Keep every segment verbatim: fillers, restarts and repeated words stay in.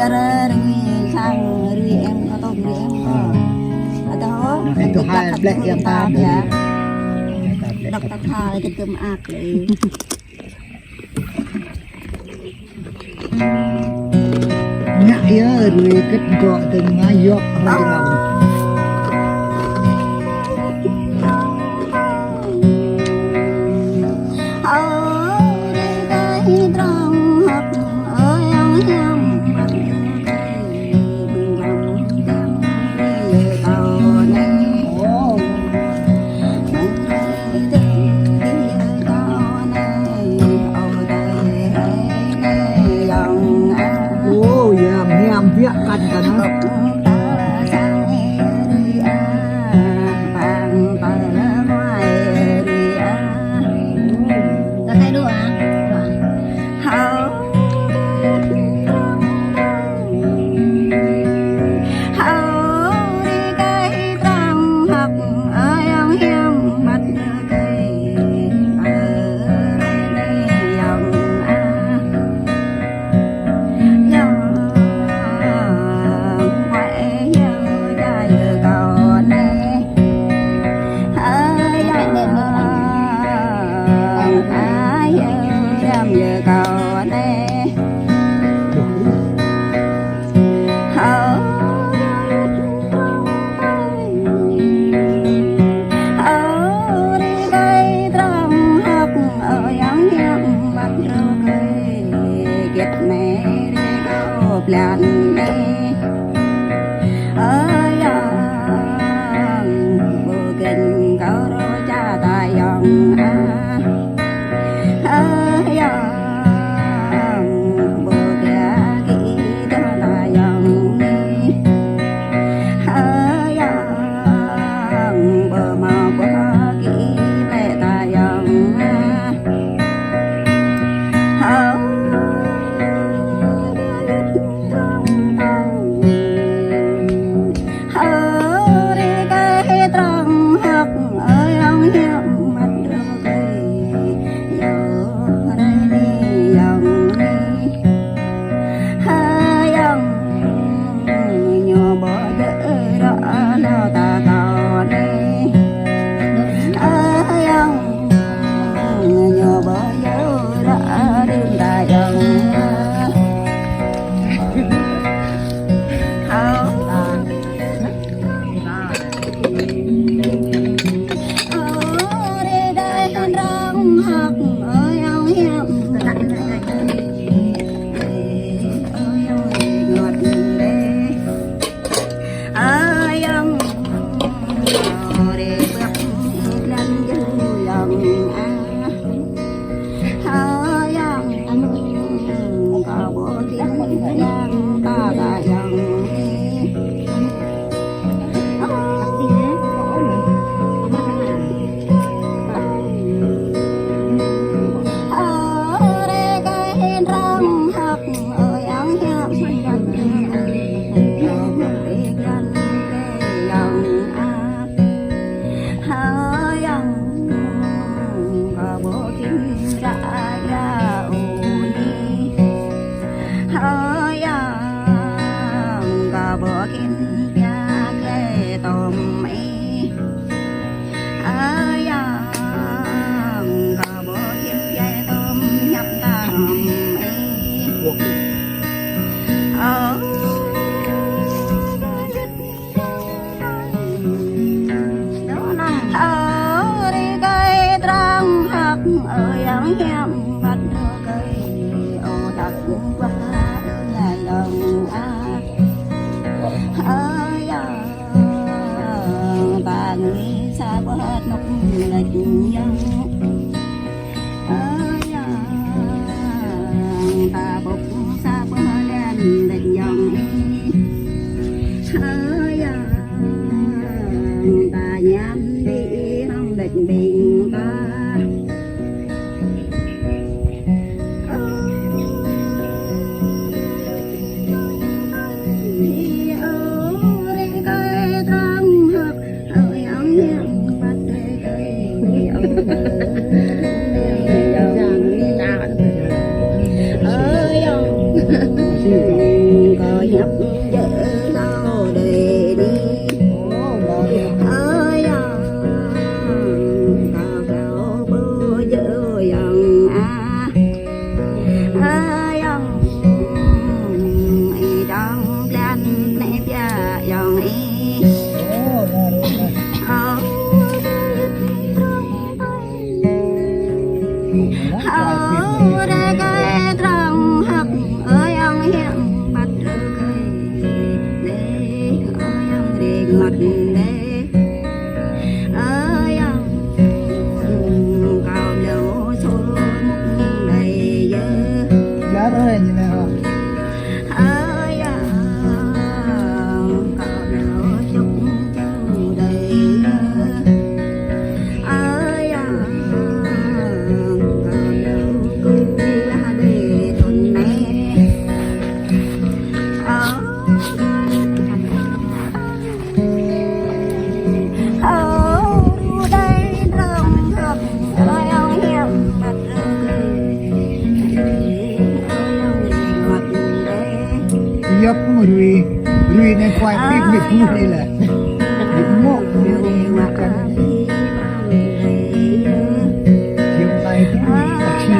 Rơngui sang, rơngui em, kơtŏm rơngui em kơ. Adih hŏ, nah, itu hai blek yang ta bơni. Đŏk ta tha, kơ tơm ak lĕ. Ngă yơh, rơngui kơt gŏ tơm ngă yŏk rai răm. Ơ, yam, yam, biă kăn kăn. Tơ khai đua. Blan ne. Ơ yong, ƀu kơnh kâo rơča ta yong ah. Ơ yong, ƀu kơ kĭ tơ ta yong ne. Ơ yong, ƀu hmâo ƀu kĭ lĕ ta yong ah. Kâo hiăp djơ̆ hlâo đơi ni. Ơ ayŏng, kâo hlâo ƀu djơ̆ ayŏng ah. Ơ ayŏng, ih dŏng blan nĕ biă ayŏng ih. Ơ, Hơ, rai kơ trong hăk, ơi ayŏng hiam băt rơkơi. Đê, ơi ayŏng rai ngăt đê. Ơi ayŏng, kâo hlâo sôn đơi yơh. Ơi ayŏng, kâo hlâo čŭk čŭk đơi yơh. Ơi ayŏng, kâo hlâo kơ đơi thun nĕ. Ơ, ơ, đơi trong hăk, ơi ayŏng hiam băt rơkơi. Ơi ayŏng rai ngăt đê. Yap mă rui, rui nĕ kuai pik mĕ pŭ ni lĕ. Mŏ, mŏ, mŏ kăn. Hiam lai pŭ ni tak si.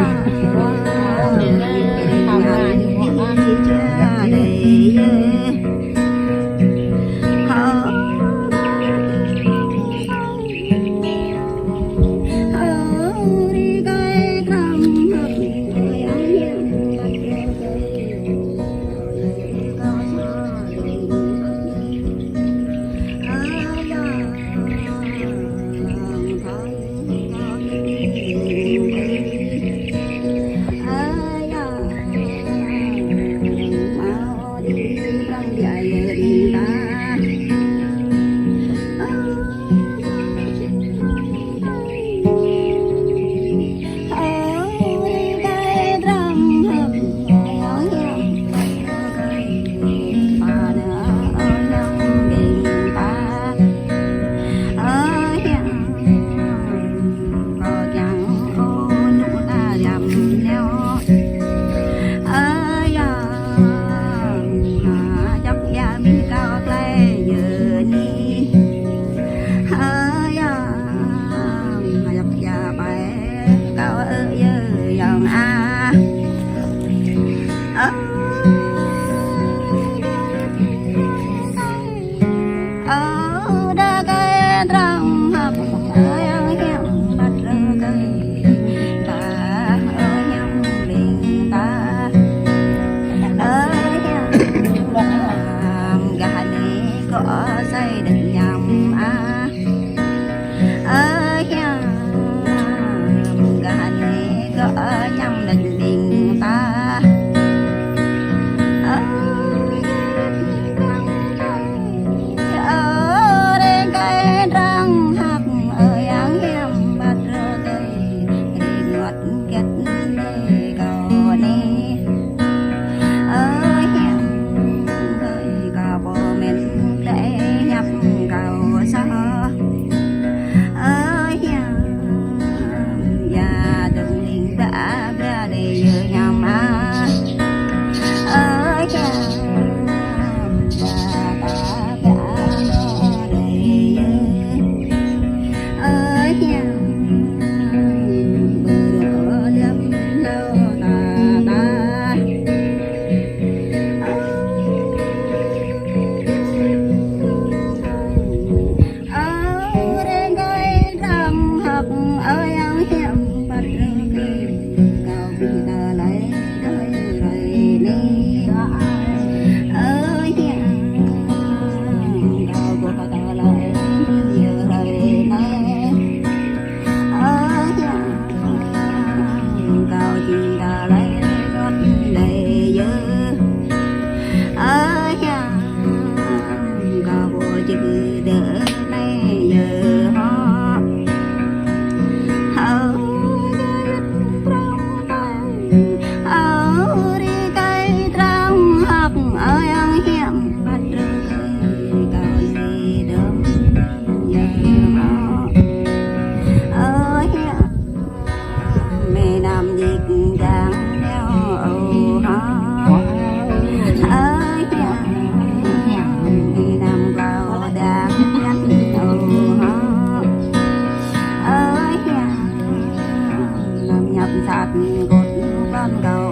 Sat kŏt ƀan kâo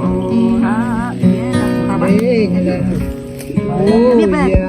hă. Ê, ñu laĭ. Ơ, ơ,